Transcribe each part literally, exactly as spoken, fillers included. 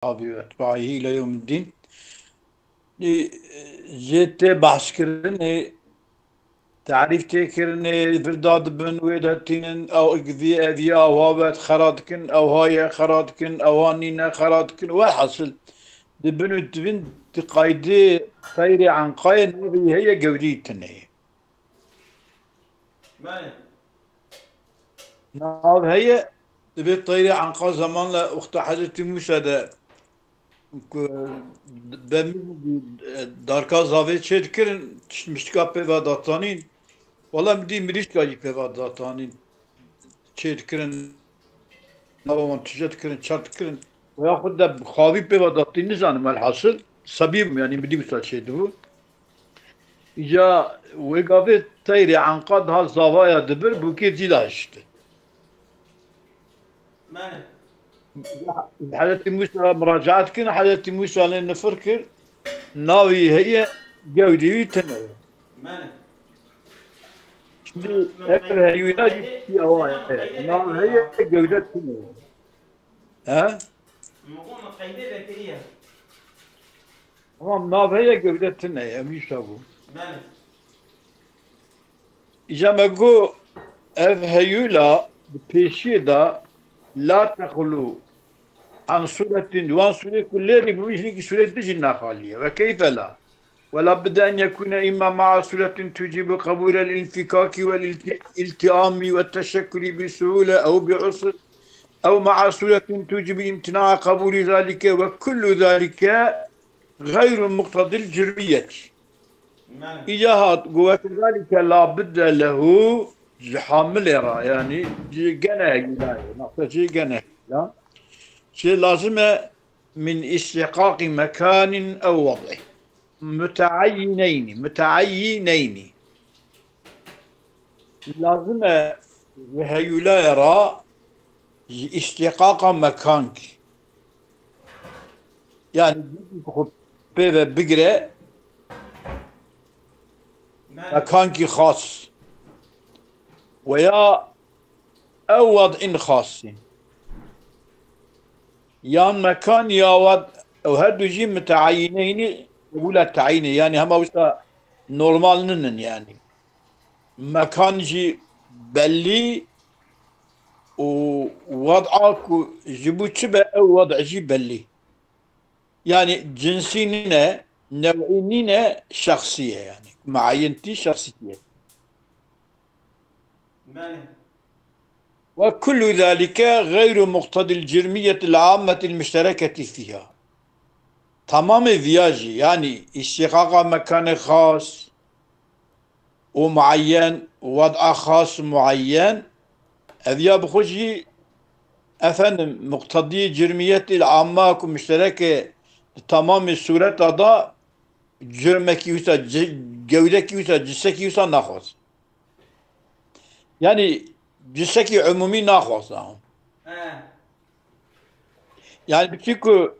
ashabî etbaîhî îlâ yewmiddîn. Ê, jê tê behs kirinê, tarîf tê kirinê, vir dadibin, wê detînin, ew givî, evî, awa vet, xera dikin, ewha ye, xera dikin, ewa nîne, xera dikin. Welhasil, di bin û di bin di qaydê teyrê enqayê navê heye, gewrî tune ye. Belê. Nav heye, divê teyrê enqa zemanla wexta Hezretî Mûsa de ku be darka zavê çê dikirin, tişt miştika pê ve datanîn. Wala min dî mirîşka jî pê ve datanîn. Çê dikirin, nava wan tije dikirin, çar dikirin. Veya xwe de xavî pê ve datî nizanim, welhasil sebî bûm, yanî min dî wisa çê dibû. Îca wê gavê teyrê enqa daha zavaya dibir, bûkê zî dahişti. Belê. Hezretî Mûsa muracaat kirin, Hezretî Mûsa lê nifir kir, navî heye, gewdî wî tune ye. Belê. Şimdi ev heyûla jî tiştî awa ye. Nav heye, gewde tune ye. He? Tamam, nav heye, gewde tune ye. Ev îşa bû. Belê. Îca me got, ev heyûla di pêşiyê de la texlu an sûretin, di wan sûrê ku lêrî bû, hinekî sûrê din jî naxalî ye. Ve keyfe la. ولا بد أن يكون إما مع صورة توجب قبول الانفكاك والالتئام والتشكل بسهولة أو بعسر، أو مع صورة توجب امتناع قبول ذلك، وكل ذلك غير مقتضي الجرمية. Îca hat, وكذلك لا بد له, ji hamilê re, yanî ji gene heyûla ye, naqşê jî gene heyûla. Çi lazim e, من استحقاق مكان أو وضع متعينين، متعينين. Lazim e ji heyûlayê re ji îstîqaqa mekankî. Yanî xwe pê ve bigire mekankî xas. Veya ew wed'in xasî. Yan mekan ya wed, ew her du jî miteayîneynî qebûla tayînê. Yanî hema wisa normal ninin yanî. Mekan jî bellî û wed'a ku ji bo çi be ew wed' jî bellî. Yanî cinsî nîne, new'î nîne, şexsî ye yanî. Muayyen tî şexsî ye. Belê. وكل ذلك غير مقتضي الجرمية العامة المشتركة فيها. Tamamê viya jî, yanî îstîqaqa mekanê xas û muayyen, wed'a xas û muayyen, ev ya bi xwe jî, efendim, muqtedî cirmiyetê li amma ku muştereke di tamamê sûreta da, cürmekî wisa, ci-, gewdekî wisa, cisekî wisa naxwaz. Yanî cisekî umûmî naxwaza. He. Yanî bi çi ku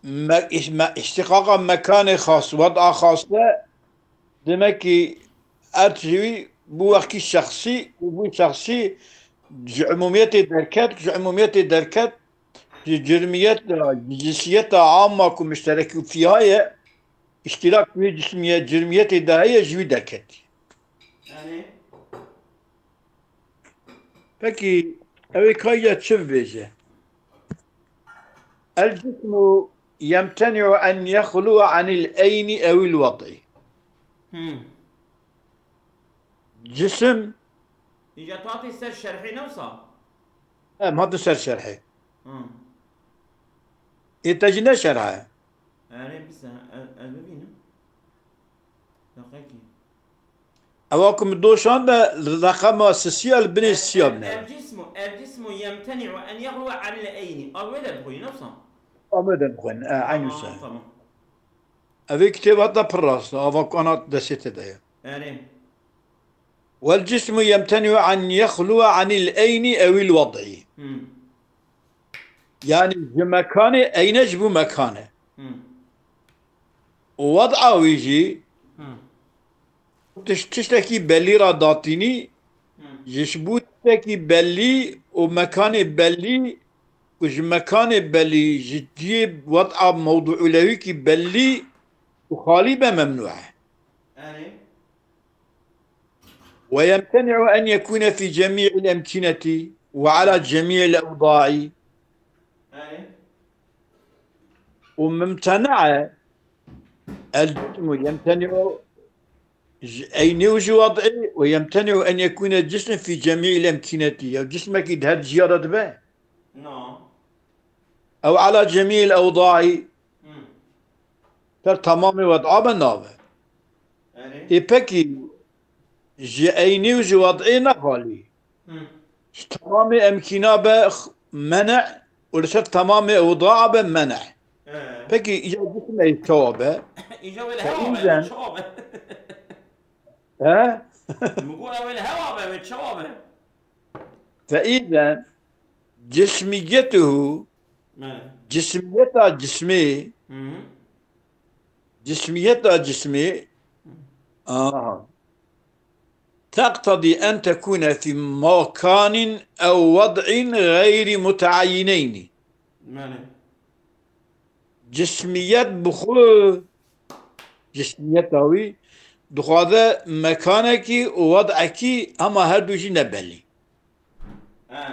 me-, me-, îstîqaqa mekanê xas, wed'a xas de, demek ki erd ji wî bû wexkî şexsî û bû şexsî ji umûmiyetê derket, ji umûmiyetê derket, ji cirmiyet, ji cinsiyeta amma ku muşterekî fiha ye, îştirak wê cismiye-, cirmiyetê de heye, ji wî derketî. Yanî? Pekî, ew ê kayya çi bibêje? El cismu yemteni'u en yexluwe anil eyni ewil wed'i. Hmm. Cisim. Îca tu hatî ser şerhê ne wisa? Em hatin ser şerhê. Hmm. Ê te jî ne şerha ye? Erê, bise, ez, ez bibînim. Deqekî. Ewa ku min doşan de li reqema sisiya li binê sisiya bine. El cismu, el cismu yemteni'u en yexluwe anil eyni. A wê de dixwî, ne wisa? A me de dixwîn, e, eyn wisa. Tamam, tamam. Ev ê kitêb heta pir rast, ava ku ana destê te de ye. Erê. Wel cismu yemteni'u en yexluwe anil eyni ewil wed'i. Hmm. Yanî ji mekanê, eyne ji bo mekane. Hmm. Û wed'a wî jî, hmm, tiş-, tiştekî belî ra datînî, hmm, ji, ji bo tiştekî belî û mekanê belî ku ji mekanê belî, ji cihê wed'a mewdu'ulewîkî belî û xalî be memnû e. Erê. ويمتنع أن يكون في جميع الأمكنة وعلى جميع الأوضاع. Erê. وممتنع الجسم يمتنع ج-، أي نوج وضعي، ويمتنع أن يكون الجسم في جميع الأمكنة. Ya cismekî di her ciya de dibe. Na. أو على جميع الأوضاع. Hmm. Ser tamamê wed'a be nabe. Erê. Ê pekî ji eynî û ji wed'ê ne xalî. Hmm. Ji tamamê emkîna be x-, mene û li ser tamamê ewdaa be mene. He. Pekî îca cismê çawa be? Îca wê li hewa be, wê çawa be? He? Min got ew ê li hewa be, wê çawa be? فإذا جسميته, Mene. Cismiyeta cismê, Hı hı. Cismiyeta cismê, aha. تقتضي أن تكون في مكان أو وضع غير متعينين. Mene. Cismiyet bi xwe, cismiyeta wî dixwaze mekanekî û wed'ekî hema her du jî ne belî. He.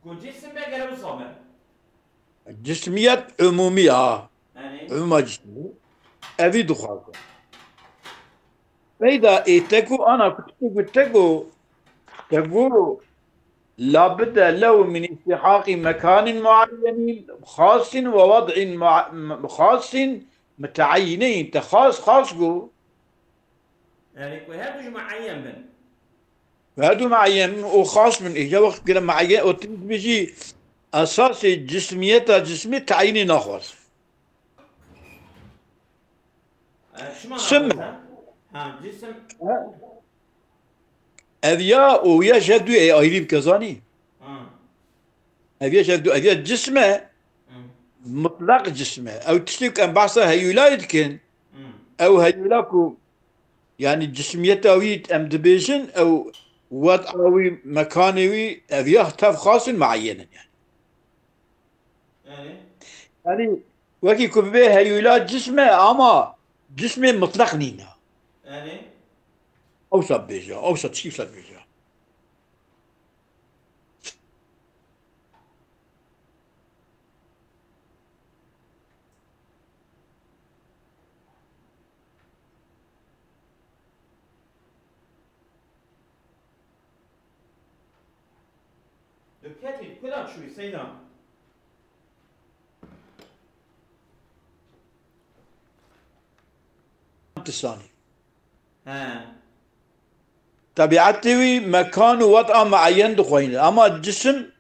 Ku cisim be gere wisa be. Cismiyet umûmî ya. Yanî? Umûma cismî. Evî dixwaze. Peyda ê te ku ana ku tu got, te got, te got, لابد له من استحقاق مكان معين خاص ووضع مع-، خاص متعينين. Te xas, xas got. Yanî ku her du jî muayyen bin. Her du muayyen bin û xas bin. Îca wext gere muayyen û tu dibêjî esasê cismiyeta cismî tayînê naxwaze. E, çima Çima? naxwaze? Ha, cisim. Ha? Ev ya û ya ji du ê ayrî bike zanî. Ha. Ev ya ji du, ev ya cism e, Hı. Mutlaq cism e. Ew tiştê ku em behsa heyûlayê dikin, Hı. Ew heyûla ku, yanî cismiyeta wî em dibêjin, ew wed'a wî, mekanê wî, ev ya tev xas in, muayyen in yanî. Yanî? Yanî wekî ku bibê heyûla cism e, ama cismê mutlaq nîne. Yanî? Ewsa bêje, ewsa tiştî wisa bêje. Tu ketî, kula çûyî, Seyda? Tisanî. He. Tebiatê wî mekan û wed'a muayyen dixweyne. Ama cisim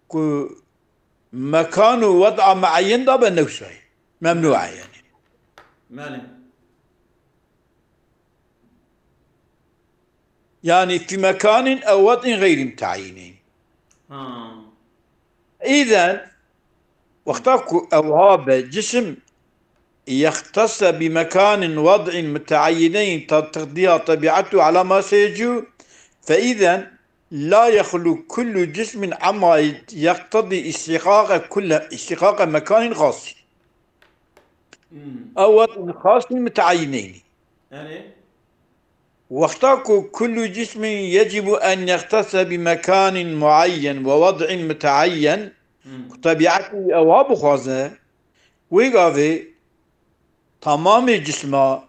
ku mekan û wed'a muayyen da be newsayê. Memnû e yanî. Belê. Yani في مكان أو وضع غير متعين. Ha. إذن، wexta ku ew ha be cisim يختص بمكان وضع متعينين تقتضيها طبيعته على ما سيجو، فإذن لا يخلو كل جسم عما يقتضي استحقاق كل، استحقاق مكان خاص. Hmm. أو وضع خاص متعينين. Erê. Wexta ku كل جسم يجب أن يختص بمكان معين ووضع متعين, Hmm. Ku tebiatê wî ew ha bixwaze, wê gavê tamamê cisma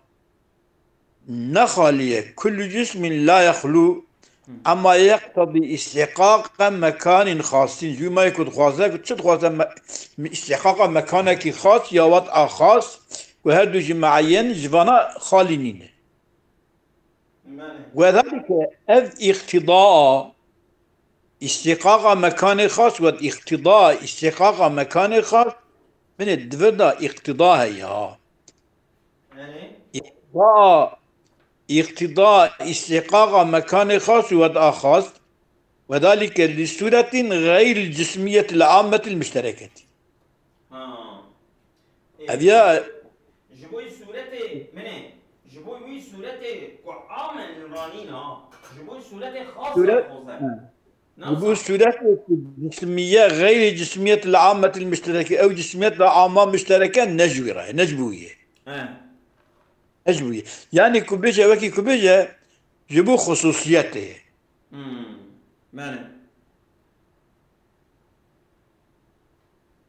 ne xalî ye. كل جسم لا يخلو عما يقتضي استحقاق مكان خاص. Ji wî mayê ku dixwaze, ku çi dixwaze me-, me-, îstîhqaqa mekanekî xas ya wed'a xas, ku her du jî muayyen, ji vana xalî nîne. Belê. وذلك ev îqtîdaa, îstîhqaqa mekanê xas, wed îqtîdaa, îstîhqaqa mekanê xas, binê di vir de îqtîda heye ha. Belê. Îqtîda, îqtîda îstîhqaqa mekanê xas û wed'a xas, وذلك لصورة غير الجسمية العامة المشتركة. Ha. Ev ya Ji bo wî sûretê, min ê, ji bo wî sûretê ku am e li ranîna, ji bo wî sûretê xas Sûret, dixwaze. He. Ji bo sûretê ku cismiye, xeyrî cismiyet li ammetil muştereke, ew cismiyet li ama muştereke ne ji wî re ye, ne ji bo wî ye. He. Ne ji bo wî ye. Yanî ku bêje, wekî ku bêje, ji bo xusûsiyetê ye. Hmm. Belê.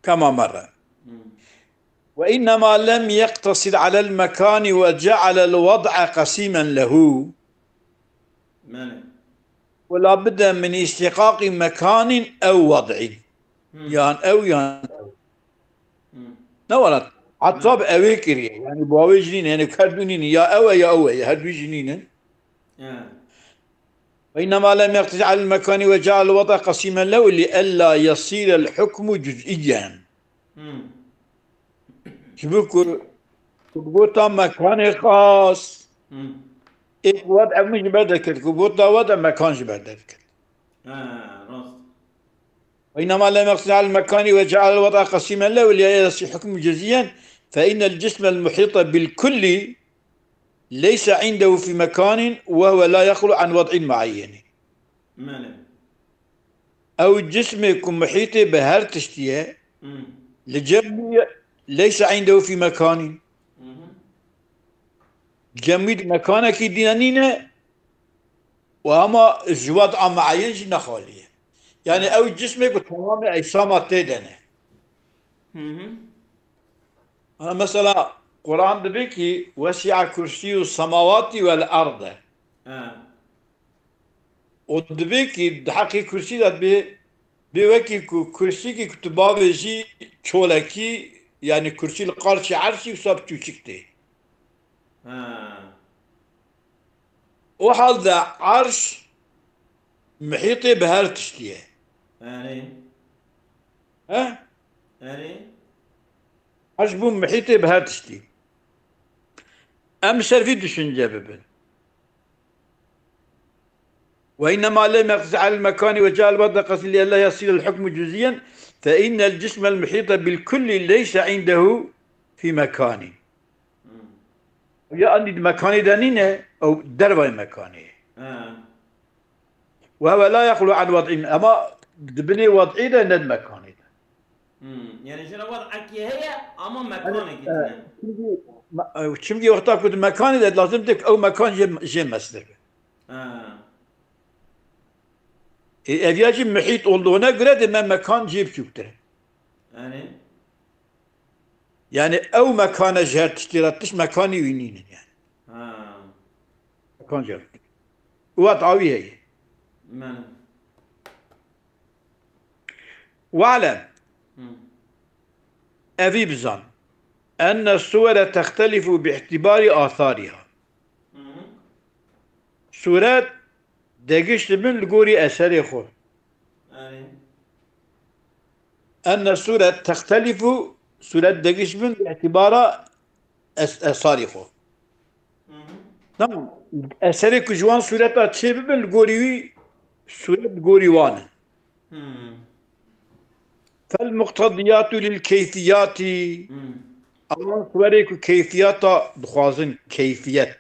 كما مر. Hmm. وإنما لم يقتصر على المكان وجعل الوضع قسيما له. Belê. ولا بد من استحقاق مكان أو وضع. Hmm. Yan ew, yan ew. Hmm. Ne were? Heta bi ewê kiriye. Yani bi awê jî nîne. Yani kerdû nîne. Ya ew e, ya ew e. Her du jî nîne. He. وإنما لم يقتصر على المكان وجعل الوضع قسيما له لئلا يصير الحكم جزئيا. Hmm. Ji bo ku, ku bi gota mekanê xas, Hmm. ê ku wed ev min ji ber derket, ku bi gota wed ev mekan ji ber derket. Ha, rast. وإنما لم يقتصر على المكان وجعل الوضع قسيما له لئلا يصير الحكم جزئيا، فإن الجسم المحيط بالكل ليس عنده في مكان وهو لا يخلو عن وضع معين. Belê. Ew cismê ku muhîtê bi her tiştî ye, Hmm. li cem wî, leyse indehu fî mekanîn. Mhm. Cem wî di mekanekî dîne nîne û hema ji wed a mueyen jî nexalî ye. Yani ew cismê ku temamê eysama tê de ne. Mhm. Ha, mesela Quran dibê ki, "Wesi'a kursiyyu semawati vel arde." Ha. Û dibê ki di heqê kursî de dibê, bê wekî ku kursîkî ku tu bavêjî çolekî, yani kursî li qarşî erşî wisa biçûçik tê. Ha. O halde erş muhîtê bi her tiştî ye. Erê. He? Erê. Erş bû muhîtê bi her tiştî. Em ser vî düşünce bibin. وإنما لم يقتصر على المكان وجعل الوضع قسيما لئلا يصير الحكم جزئيا، فإن الجسم المحيط بالكل ليس عنده في مكان. Hmm. Ya endî di mekanê de nîne, ew dervayê mekanê ye. Ha. وهو لا يخلو عن وضع، ama di binê wed'î de, ne di mekanê de. Hmm. Yani jê re wed'ekî heye, ama mekanekî tune. Çimkî, me-, e, çimkî wexta ku di mekanê de, lazim tê ku ew mekan jê, jê mestir be. Ha. E, ev ya jî muhît olduğuna göre de me mekan jê biçûktir e. Yani? Yani ew mekane ji her tiştî re, tişt mekanî wî nînin yani. Ha. Mekan jê re. Û wed'a wî heye. Mene. We'lem. Hı. Evî bizan. Enne suwere textelifu bi îtibari asariha. Hı hı. Sûret degişt dibin li gorî eserê xwe. Erê. Enne sûret textelifu, sûret degişt dibin bi îtibara es-, esarî xwe. Hı hı. Tamam. Eserê ku ji wan sûreta çê bibin, li gorî wî sûret li gorî wan in. Hmm. Fel muqtediyatu lil keyfiyati. Hmm. Ewan suwerê ku keyfiyata dixwazin, keyfiyet.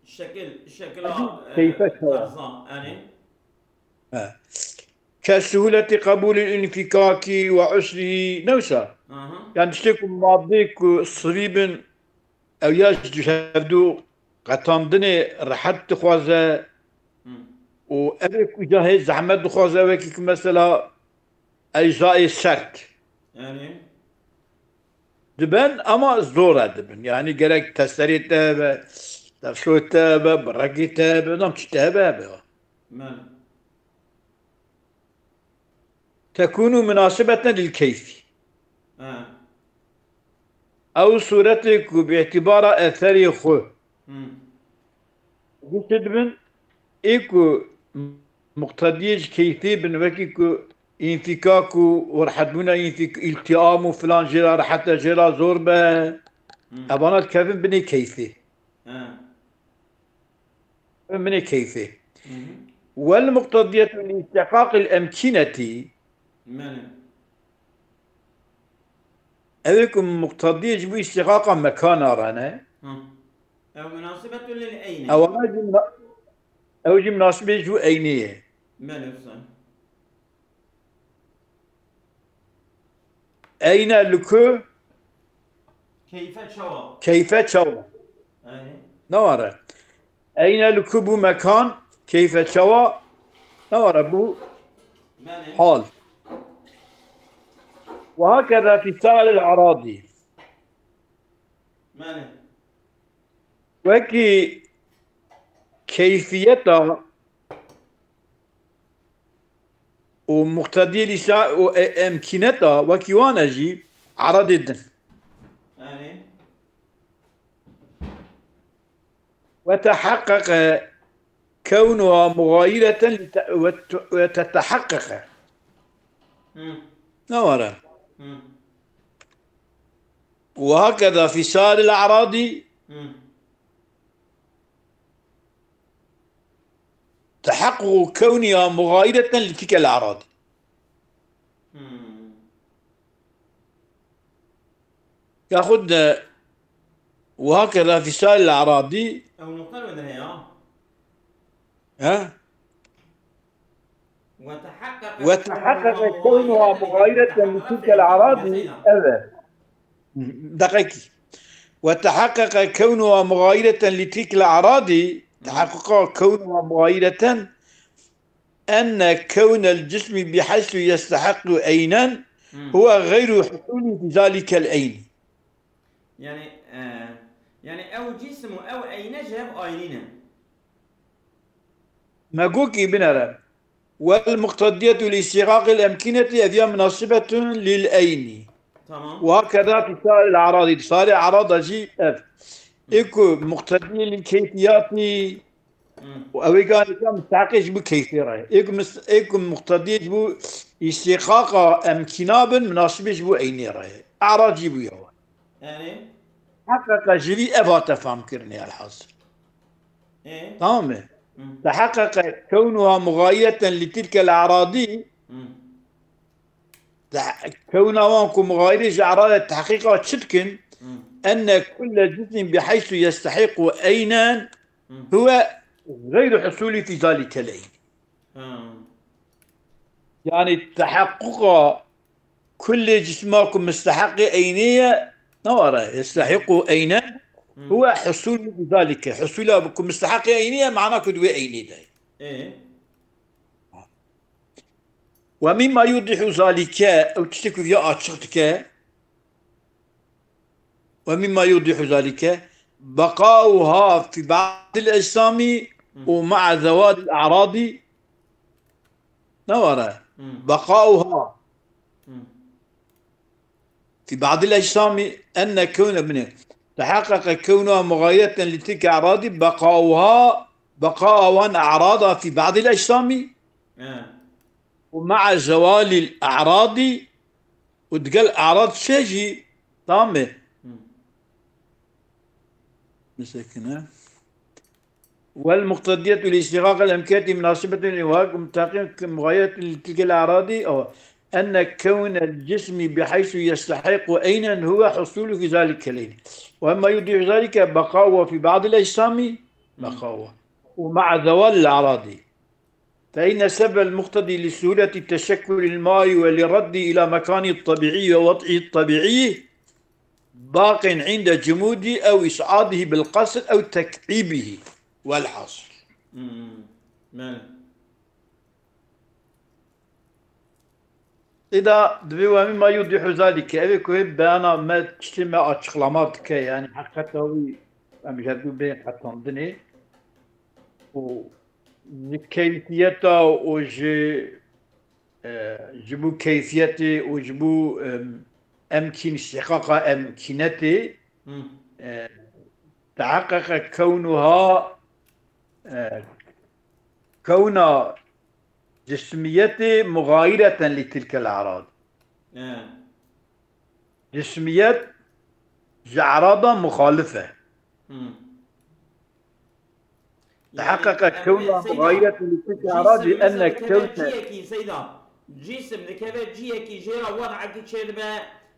Şekil, şekila, Hadi, e, keyfe şewa. Tarza, yani. He. Ke suhuleti qebulil infikaki ve usrihi. Ne wisa? Aha. Yani tiştê ku madde ku sivî bin, ew ya ji hevdu qetandinê rehet dixwaze Hmm. û ev ê ku ca hê zehmet dixwaze, wekî ku mesela eczaê sert Yani. diben, ama zor e dibin. Yani gerek testerê te hebe, tefşoyê te hebe, birekê te hebe, nam çi te hebe hebe. Mel. Tekunu munasibeten lil keyfî. Ha. Ew sûretê ku bi îtibara eserê xwe Hmm. gişt dibin, ê ku muqtediyê ji keyfê bin, wekî ku înfîkak û werhetbûna înfîk-, îltiam û filan jê re rehet e, jê re zor be. Hmm. Evana dikevin binê keyfê. Ha. Binê keyfê. Hı hı. Wel muqtediyetu li îstihqaqil emkînetî. Mene. Ew ê ku muqtediyê ji bo îstihqaqa mekana re ne. Hı. Ew munasibetu lil eyni. Ewana jî muna-, ew jî munasibê ji bo eynê ye. Mene, wisa. Eyne li ku? Keyfe çawa? Keyfe çawa? Eyne. Ne were? Eyne li ku bû mekan, keyfe çawa? Ne were bû? Belê. Hal. Ve hakeza fî sairil eradî. Belê. Wekî keyfiyeta û muqtediyê lîsa û e-, emkîneta wekî wan e jî eradê din. Yanî? Ve teheqqeqe kewnuha muxayireten li te-, ve te-, ve teteheqqeqe. Hı. Ne were? Hı. Ve hakeza fî sairil eradî. Hı. Teheqququ kewniha muxayireten li tilkel eradî. Hmm. Yaxud de, ve hakeza fî sairil eradî. Ew nokta li wê de heye, ha? He? Ve teheqqeqe kewnuha muxayireten li tilkel eradî. Evet. Deqekî. Ve teheqqeqe kewnuha muxayireten li tilkel eradî, teheqquqa kewnuha muxayireten, enne kewnel cismi bihaysu yestehiqqu eynen, huve gayru husulî fi zalikel eyni. Yani, e, yani ew cisim û ew eyne ji hev aynî ne. Me gokî binere. Wel muqtediyetu li îstîqaqil emkînetî ev ya minasibetun lil eynî. Tamam. Wa keda fi sairil eradî. Sairil erada jî ev. Hı. Ê ku muqtedî lil keyfiyatî Hı. û ew ê ganî ka mistehaqê ji bo keyfê re. Ê ku mis-, ê ku muqtedî ji bo îstîqaqa emkîna bin, minasibê ji bo eynê re. Erad jî bûye wa. Yani? Heqeqa ji vî ev hate famkirinê elhasil. E? Tamam mı? Hı. Teheqqeqe kewnuha muxayireten li tilkel eradî, Hı. te-, kewna wan ku muxayirê ji eradê tehqîqa çi dikin, Hı. enne kulle cismin bihaysu yestehiqu eynen Hı. huve gayru husulî fi zalikel eyn. Hı. Yani tehaqquqa Kullê cisma ku misteheqê eynê ye, ne were, yestehiqu eynen, Hı. huve husulî bi zalike. Husula ku misteheqê eynê ye, mana ku di wê eynê de ye. Ê? Ve mimma yudihu zalike, ew tiştê ku viya açiq dike. Ve mimma yudihu zalike, beqauha fi ba'dil ecsamî Hı. û ma'a zewalil a'radî. Ne were? Hı. Beqauha. Hı. Fi ba'dil ecsamî enne kewne bine. Tehaqqeqe kewnuha muxayireten li tilke e'radî beqauha, beqaua wan e'rada fi ba'dil ecsamî. He. Û ma'a zewalil e'radî û digel e'rad çi jî tam e. Hı. Bisekine. والمقتضية لاستحقاق الأمكنة مناسبة لوهاك متحقق مغايرة لتلك الأعراض أو أن كون الجسم بحيث يستحق عينا هو حصول في ذلك العين، وما يوضح ذلك بقاؤه في بعض الأجسام بقاؤه ومع زوال الأعراض، فإن السبب المقتضي لسهولة تشكل الماء ولرده إلى مكانه الطبيعي ووضعه الطبيعي باق عند جموده أو إصعاده بالقصر أو تكعيبه. والحاصل. Hmm. Belê. Îda divê we mîma yudihu zalike, ev ê ku hê beyana me, tiştê me açıklama dike, yani heqeta wî em ji hev du bên qetandinê û ji keyfiyeta û ji e, ji bo keyfiyetê û ji bo, em, emkîn, îstîqaqa emkînetê, Hı. e, teheqqeqe kewnuha, e, kewna cismiyetê muxayireten li tilkel e'rad. He. Cismiyet ji e'rada muxalif e. Hı. Teheqqeqe kewna muxayireten li tilkel e'radi enne kewne. Cîsim dikeve ciyekî, jê re wed'ekî çêdibe,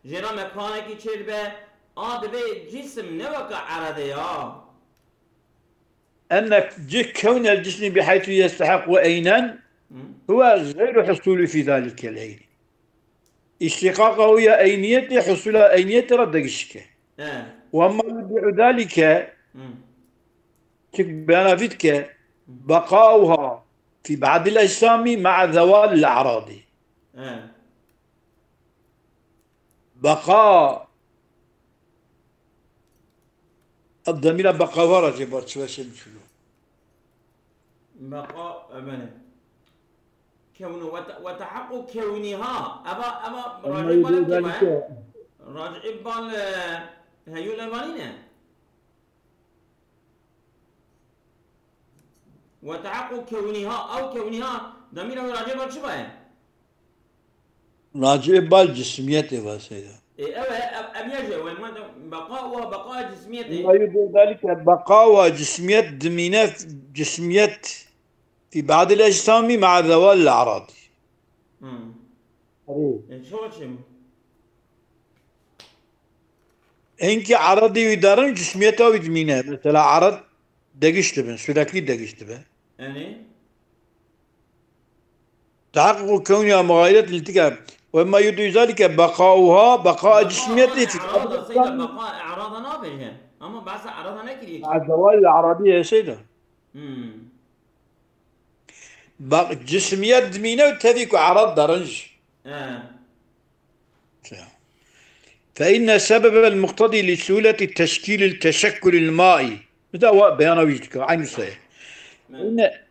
jê re mekanekî çêdibe. A divê cîsim ne weke eredê ya. Enne ci kewnel cismi bihaytu yestehiqu eynen Hı. huve gayru husulü fi zalikel eyni. Îştîqaqa wî ya eyniyetê, husûla eyniyetê re degişike. He. Wema yudî'u zalike, Hmm. çik beyana vî dike, beqauha fî ba'dil ecsamî ma'a zewalil a'radî. He. Beqa. Ev demîra beqawa re jê bar çi weşê min çûyo. Beqa, e, belê. Kewnu, we te-, we tehaqqu kewniha. Eva, eva Ama racî bal yedi ev kime? Racî bal, e, heyû levanî ne? We tehaqqu kewniha, ew kewniha, demîra we racî bal çi baye? Racî bal cismiyetê ve seyda. E, ew e, ev, ev ya jî, ew e, ma de beqa û beqa cismiyetê. Ma yudî'u zalike beqa û cismiyet dimîne, cismiyet fî ba'dil ecsamî ma'a zewalil a'radî. Hmm. Erê. E, çawa çi? Hinkî eradî wî derin, cismiyeta wî dimîne. Mesela erad degiş dibin, sürekli degiş dibe. Erê. Tehaqqûqu kewniha muxayret li tike. Ve ma yudî'u zalike beqauha, beqa cismiyetê fî. Beqa erada, seyda, beqa erada nabêje. Ama behsa erada nekiriye ki. Ma'a zewalil a'radî ye seyda. Hmm. Bak, cismiyet dimîne û tevî ku erad derin jî. He. Fe inne sebebel muqtedî li suhuleti teşkîlil teşekkulil maî. Bi da wa beyana wî dike, aynı sayı. Evet. Inne,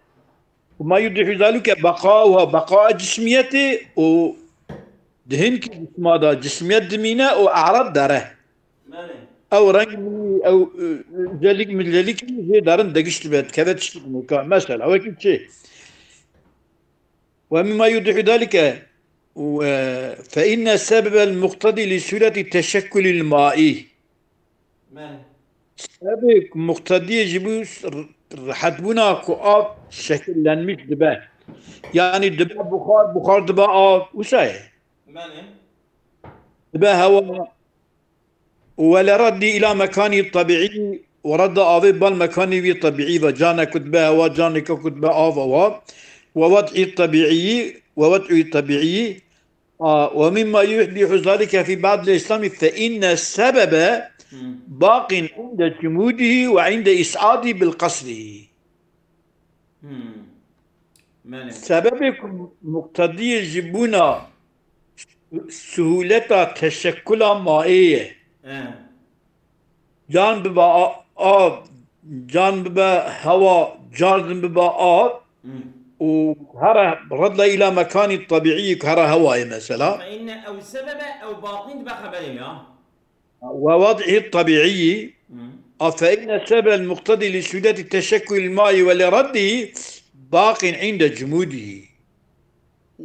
ma yudî'u zalike beqauha, beqa cismiyetê û di hinkî cisma da cismiyet dimîne û erad dere. Belê. Ew reng min, ew, e, özellik, özellik jê derin degiş dibe, dikeve tiştik nûka. Mesela, wekî çi? Ve mimma yudî'u zalike, e, fe inne sebebel muqtedî li sureti teşekkulil maî. Belê. Sebebê muqtediyê ji bo rehetbûna ku av şekillenmiş dibe. Yani dibe buxar, buxar dibe av, wisa ye. Belê. Dibe hewa, Wele reddî îla mekanî tebîî, û redda avê bal mekanî wî tebîî ve, canek ku dibe hewa, caneke ku dibe av ewa, we wed'î tebîî, we wed'î tebîî, a, we mimma yubîhu zalike fî ba'dil ecsamî fe inne sebebe Hmm. baqin inde cumûdihî we inde îs'adî bil qesrî. Hmm. Belê. Sebebê ku muqtediyê ji bûna suhuleta teşekkula mayê ye. He. Can bibe a-, av, can bibe hewa, can bibe av Hmm. û here redle îla mekanî tebîî ku here hewa ye mesela. Fe inne ew sebebe ew baqîn dibe xeberê ya. ووضعه الطبيعي، مم. فإن السبب المقتضي لسهولة تشكل الماء ولرده باق عند جموده.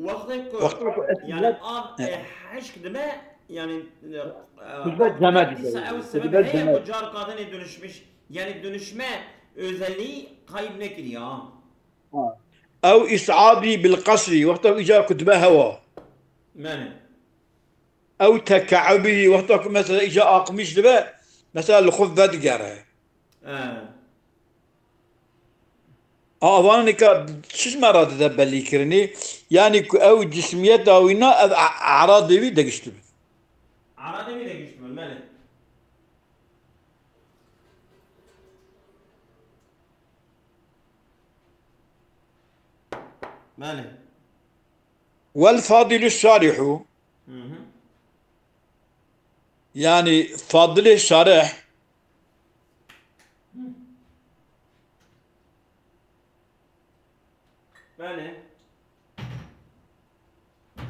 Wextê ku, Wextê ku yani, eskiya av, He. e, hişk dibe, yani, e, Kuzbe e, cemedî dîsa de, ew kuzbe sebeb heye cemedî. Ku car kadinê dönüşmüş, yani dönüşme özelliği kayıp nekiriyor ha. Ha. Ew îs'adî bil qesrî, wexta îcar ku dibe hewa. Mene. Ew teke'ubî, wexta ku mesela îca aqmîş dibe, mesela li xwe vedigere. He. A, avan nika çi ji me re dide belîkirinî? Yanî ku ew cismiyeta wî na, ev a-, eradê wî degiştibe. Eradê wî degiştibe, belê. Belê. Wel fadilu şarihu. Hı hı. Yani fadilê şarih. Belê.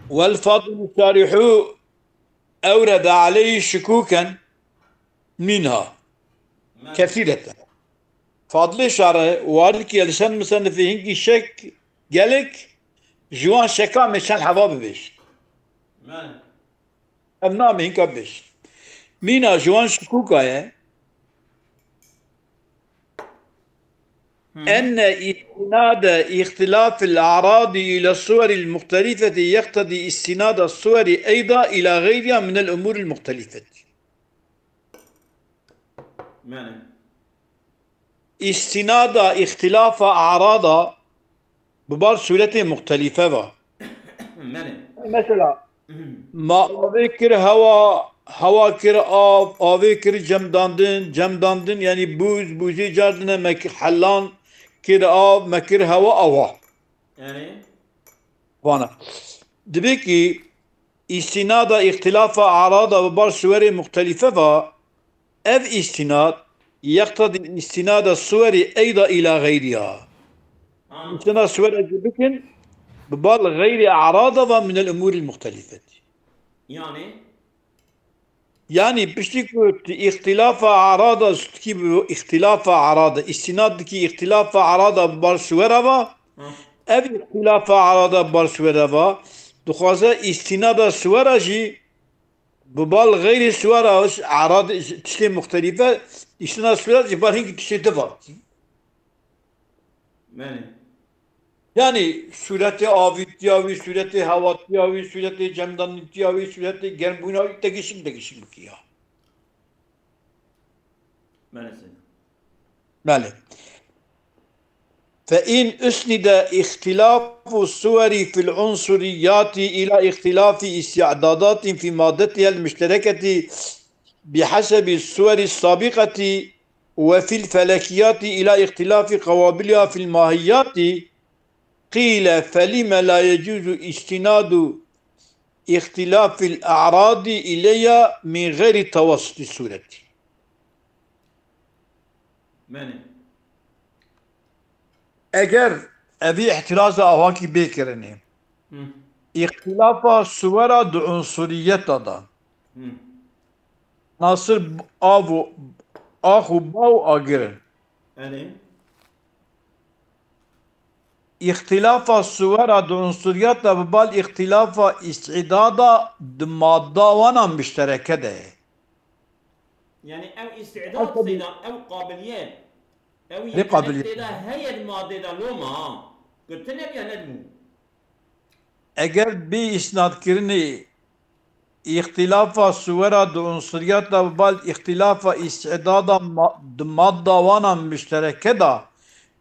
Wel fadilu şarihu ewrede aleyhi şukuken minha. Belê. Kesîreten. Fadilê şarih, warikî li ser misenifê hinkî şek gelek, ji wan şeka me çend heva bibêj. Belê. Ev name hinka bêj. Mîna ji wan şikûka ye. Hı. Enne îstinade îxtilafil a'radi ila suweril muxtelifeti yeqtedî îstinada suweri eyda ila xeyriha minel umuril muxtelifeti. Mene. Îstinada îxtilafa a'rada bi bar sûretê muxtelife va. Mene. Mesela, Ma avê kir hewa, hewa kir av, avê kir cemdandin, cemdandin, yanî bûz, bûzê cardine me kir helan, kir av, me kir hewa, awa. Yani? Vana. Dibê ki îstînada îxtilafa arada bi bar suwerê muxtelife va, ev îstînad yeqtedî îstînada suwerî eyda îla xeyriya. Ha. Îstînada suwera jî bikin bi bal xeyrî arada va minel umûrî muxtelifetî. Yani? Yani piştî ku tu îxtilafa arada, tu dikî bi îxtilafa arada, îstînad dikî îxtilafa arada bi bar suwera va, Hı. ev îxtilafa arada bi bar suwera va, dixwaze îstînada suwera jî bi bal xeyrî suwera, arad, tiştê muxtelife, îstînada suwera jî bar hingî tiştê di va. Belê. Yani sûretê avîtiya wî, sûretê hewatiya wî, sûretê cemdanîtiya wî, sûretê germbûna wî, degişik degişik bikî ya. Belê. فإن أسند اختلاف الصور في العنصريات إلى اختلاف استعدادات في مادتها المشتركة بحسب الصور السابقة وفي الفلكيات إلى اختلاف قوابلها في الماهيات، قيل: فلم لا يجوز استناد اختلاف الأعراض إليها من غير توسط الصورة؟ Belê. Eger evî îhtiraza awakî bê kirinê, Hı. îxtilafa suwera di unsuriyeta de, Hı. nasir b-, av û, ax û ba û agir in. Elê. Îxtilafa suwera di unsuriyeta bi bal îxtilafa îstîdada di madda wana miştereke de ye. Yani ev îstîdad Ew tabii. seyda, ev qabiliyet, ev Ne yetenek qabiliyet? tê de heye di madê de loma, ha. Girtine ya nedibû. Eger bê îsnadkirinê îxtilafa suwera di unsuriyata bi bal îxtilafa îstîdada ma-, di madda wana miştereke de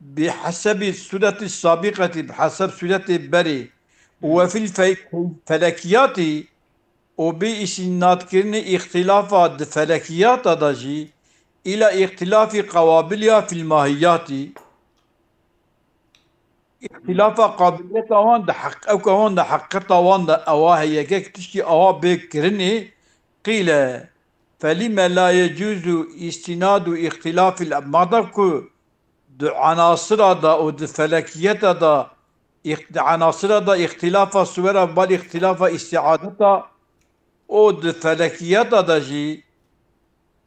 bi hesebî sûretî sabîqetî, bi heseb sûretê berê û we fîl fe-, felekiyatî û bê îsnadkirinê îxtilafa di felekiyata de jî îla îxtilafî qewabiliya fîl mahiyatî. Îxtilafa qabiliyeta wan di heq-, ewka wan di heqîqeta wan de ewa heye, yekek tiştî awa bê kirinê, qîle, felîme la yecûzu îstînadu îxtilafil, madem ku di enasira de û di felekiyeta de îx-, di enasira de îxtilafa suwera bal îxtilafa îstîadeta û di felekiyeta de jî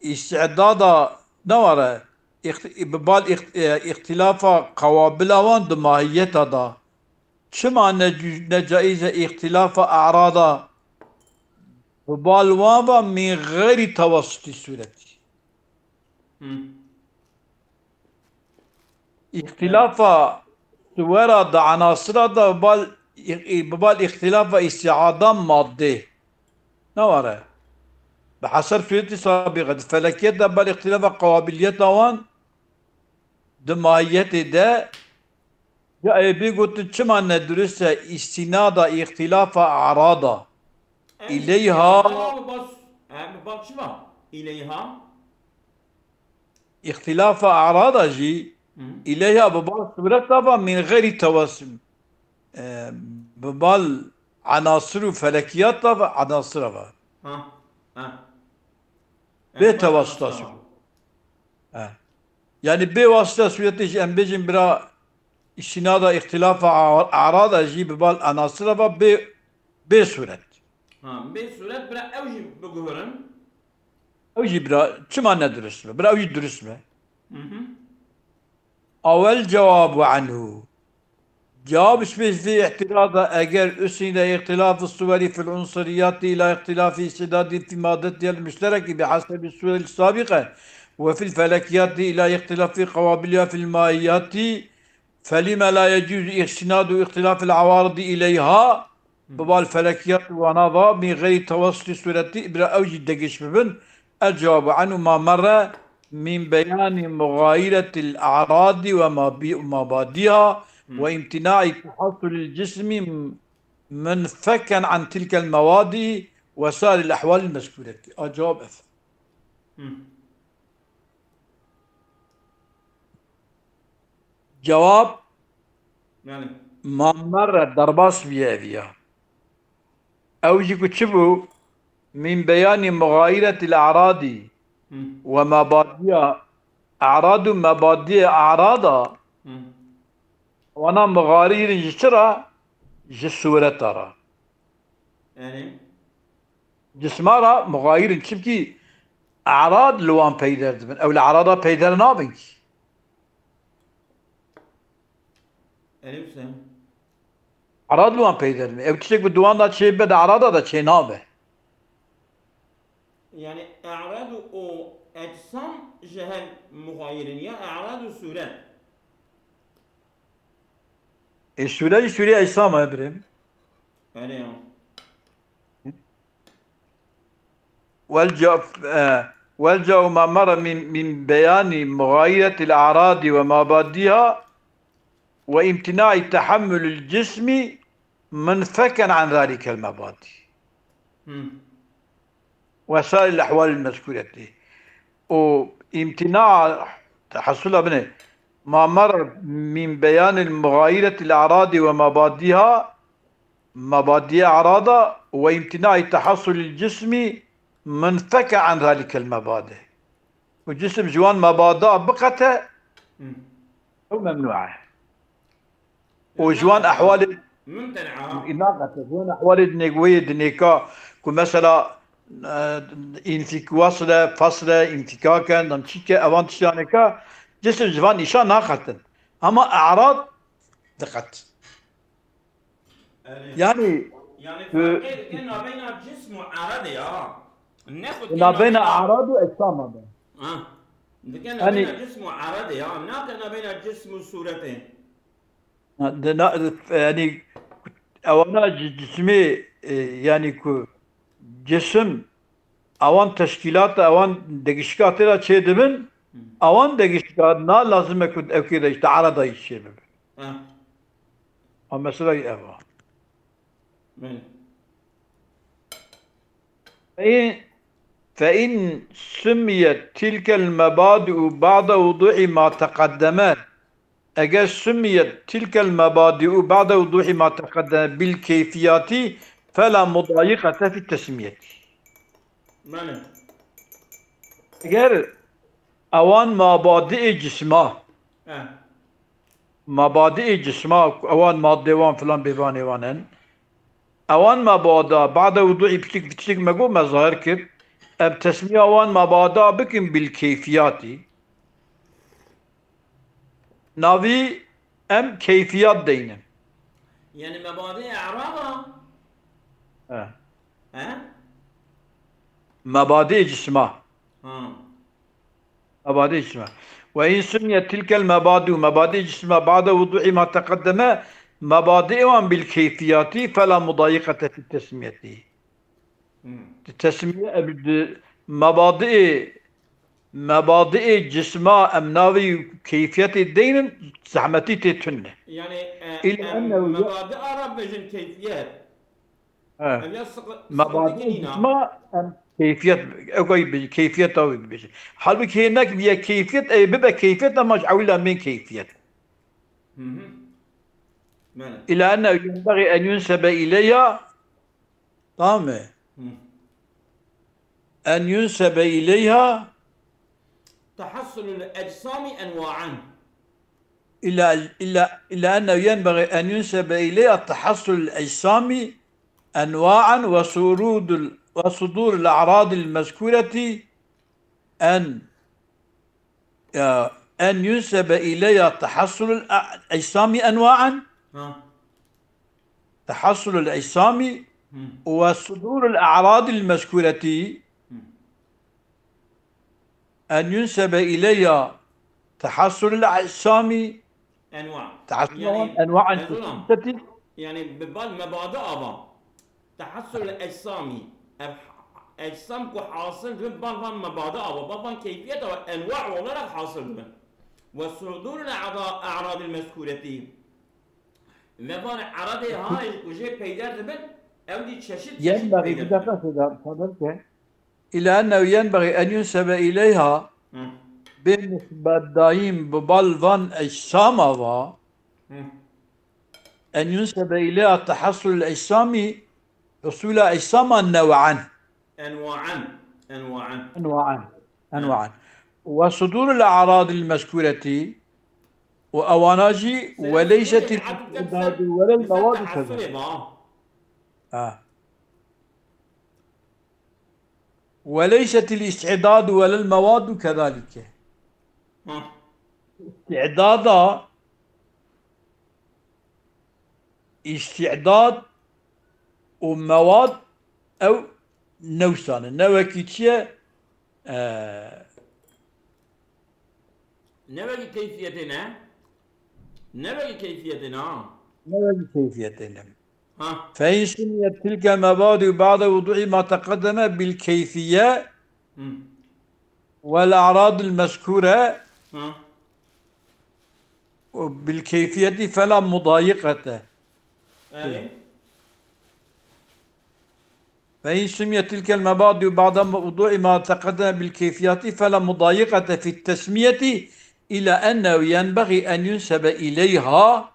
îstîdada ne were, îxt-, bi bal îxt-, e, îxtilafa qewabila wan di mahiyeta de. Çima ne cü-, ne caiz e îxtilafa e'rada bi bal wan ve min xeyrî tewasutî sûretî? Hı. Îxtilafa suwera di enasira de bi bal, bi bal îxtilafa îstîada madde. Ne were. Bi hesab sûretî sabîqe, di felekiyet de bal îxtilafa qewabiliyeta wan di mahiyetê de ya ê bê gotin çima ne durist e îstînada îxtilafa e'rada. Em îleyha. Bi bal, em bi bal çima? Îleyha? Îxtilafa e'rada jî Hı. îleyha bi bal sûreta ve min xeyrî tewasim. E, bi bal enasir û felekiyata ve enasira ve. Ha, ha. Bê Em tewasita bal sû-, ha. Yani bê wasita sûretê jî em bêjin bira îsînada îxtilafa a-, e'rada jî bi bal enasira ve bê, bê sûret. Ha, bê sûret bira ew jî biguhirin. Ew jî bira çima ne durist be? Bira ew jî durist be. Hı hı. Awel cewabu anhu. Cevab ji vê îhtiraza eger usnîde îxtilaf suwerî fil unsuriyatî ila îxtilafî îstidadî fî madetî el müşterekî bi hesebî suwerî sabîqe ve fil felekiyatî ila îxtilafî qewabiliya fil mahiyatî felîme la yecûz îstinadu îxtilafil ewaridî îleyha Bi bal felekiyat wana va, min xeyrî tewasutî sûretî, bira ew jî degiş bibin. El cewabu anhu ma merre min beyanî muxayiretil a'radî ve ma bi-, mabadiha ve imtina'i tehasulil cismî منفكا عن تلك المواد وسائر الأحوال المذكورة. A cevap F. Hı. Cevap Yani. Mamerre derbas bîye ev ya. Ew jî ku çi bû? Min beyanî muxayiretil a'radî Hı. Ve mabadiya a'rad û mabadiyê a'rada Hı. Wana muxayir in ji çi re? Ji sureta re. Yani. Cisma re muxayir in. Çimkî a'rad li wan peyder dibin. Ew li a'rada peyder nabin kî. Elî Hüseyin. A'rad li wan peyder dibin. Ew tiştek bi di wan da çêbe, di a'rada da çê nabe. Yani a'rad û ecsam ji hev muxayir in ya a'rad û sûret? E, sûre jî sûrê ecsam e, birê min. Erê ya. والجواب، آه، والجواب ما مر من، من بيان مغايرة الأعراض ومباديها وامتناع تحمل الجسم منفكا عن ذلك المبادئ. Hı. وسائر الأحوال المذكورة. وامتناع تحصل ابنه ما مر من بيان المغايرة الأعراض ومباديها، مبادئ أعراضها، وامتناع تحصل الجسم منفكا عن ذلك المبادئ. û cisim ji wan mebada biqete, Hı. Ew memnû e. Û ji wan ehwalê Mumtena. Naqete, ji wan ehwalê dinê wê dinêka ku mesela, e, înfik-, wasle, fasle, înfikake, dem çîke, evan tiştanêka, cisim ji van îşa naqetin. Hema e'rad diqet. Erê. Yani, e, farqê dike nabeyna cism û eradê ya. Ne xwe dike nabeyna nabeyna e'rad û ecsam e. Ha. Dike Hani nabeyna cism û eradê ya. Nake nabeyna cism û sûretê. Ha, de na, yani, ewana ci-, cismê, e, yani ku cisim, awan teşkîlat, awan degişka tê de çê dibin, Hı. Awan degişka na lazim e ku ew kê de işte arada çê bibin. Ha. A mesela ev a. Belê. فإن، فإن سميت تلك المبادئ بعد وضوح ما تقدم، eger سميت تلك المبادئ بعد وضوح ما تقدم بالكيفيات فلا مضايقة في التسمية. Belê. Eger ewan mabadiê cisma, He. Mabadiê cisma, ewan madde wan filan bêvanê wan in. Ewan mabada, ba'de wudu'î piçik, piçik me got, me zahir kir. Em tesmiya wan mabada bikin bil keyfiyatî. Navî em keyfiyat deynin. Yani mabadê e'raba? He. He? Mabadê cisma. Ha. Mabadê cisma. Ve in sumiyet tilkel mabadi, mabadê cisma ba'de wudu'i ma teqeddeme, mabadê wan bil keyfiyati fela mudayikate fi tesmiyeti. Hmm. Di tesmiye, ev di mabadê, mabadê cisma em navê keyfiyetê deynin, zehmetî tê tune. Yani, e, İl em ennehu mabadi ara bejin keyfiyet. He. Ev ya sıkı-, mabadê sıkıntı cisma em keyfiyet, ew kay bi-, keyfiyet ew bibêje. Halbuki hê nek biye keyfiyet, ey bibe keyfiyet ama ji ewila min keyfiyet. Hı hı. Bele. İla ennehu yenbagî en yunsebe ileyha. Tamam mı? Hı. En yunsebe ileyha. Tahassulul ecsami enva'an. إلا، إلا، إلا أنه ينبغي أن ينسب إليها تحصل الأجسام أنواعا وصعود ال-، وصدور الأعراض المذكورة أن، آه، أن ينسب إليها تحصل الأ-، الأجسام أنواعا. Ha. تحصل الأجسام Hı. وصدور الأعراض المذكورة Hı. أن ينسب إليها تحصل الأجسام Enwa. تحصل Yani, أنواعا Erzurum, في الستة. Yani, bi bal mebadi ava. Tahassul ecsami. Ev ecsam ku hasıl dibin, bal van mebadi ava, bal van keyfiyet ava, enwa olarak hasıl dibin. Ve sudur el a'radil mezkureti. Ve van eradê ha ku jê peyder dibin, ew dî çeşit çeşit ينبغي peyder bir dibin. dakika, sabır ki. إلى أنه ينبغي أن ينسب إليها Hı. بنسبة دايم ببال van eşsama va. Hı. أن ينسب إليها تحصل الأجسام، حصول أجسام نوعا. Enwa'an. Enwa'an. أنواعا. أنواعا. وصدور الأعراض المذكورة وأواناجي وليست الاستعداد ولا المواد كذلك. آه. وليست الاستعداد ولا المواد كذلك. Hı. استعدادا، استعداد û مواد ew newsan e. Ne wekî çi ye? Ee, Ne wekî keyfiyetê ne? Ne wekî keyfiyetê ne? ne wekî keyfiyetê ne? Ha. فإن سميت تلك المبادئ بعد وضوح ما تقدم بالكيفية Hı. والأعراض المذكورة Ha. بالكيفية فلا مضايقة. Yani. فإن سميت تلك المبادئ بعد وضوح ما تقدم بالكيفيات فلا مضايقة في التسمية إلى أنه ينبغي أن ينسب إليها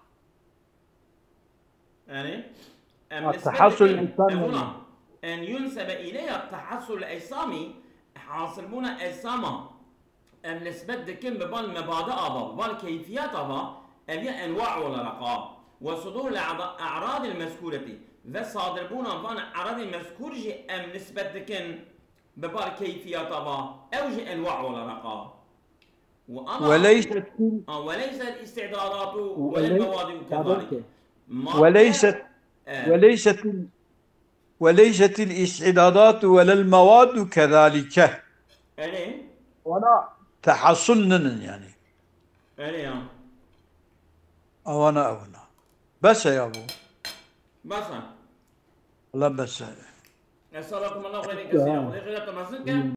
Yani. Em التحصل nisbet dikin, الإنسان em buna, en yunsebe ileyha tahassul ecsamî, hasılbûna eczama. Em nisbet dikin bi van mebada ava, bi van keyfiyat ava, ev ya enwa olarak a. Ve sudur le a'radil mezkureti. Ve sadirbûna van eradê mezkur jî em nisbet dikin bi van keyfiyat ava, ew jî enwa olarak a. Ve ama وليست Ha, ve leyse el-isti'dadatu Ve ve ley- el-mevadi ve kezalik. Madde وليست Evet. وليست ال- وليست الاستعدادات ولا المواد كذلك. Öyle. Wana tahassul ninin yani. Öyle ya. Awana awana. Bes ya bu. Basa. Allah bes. Esalakum Allah ve aleykum selam. Ve aleykum selam.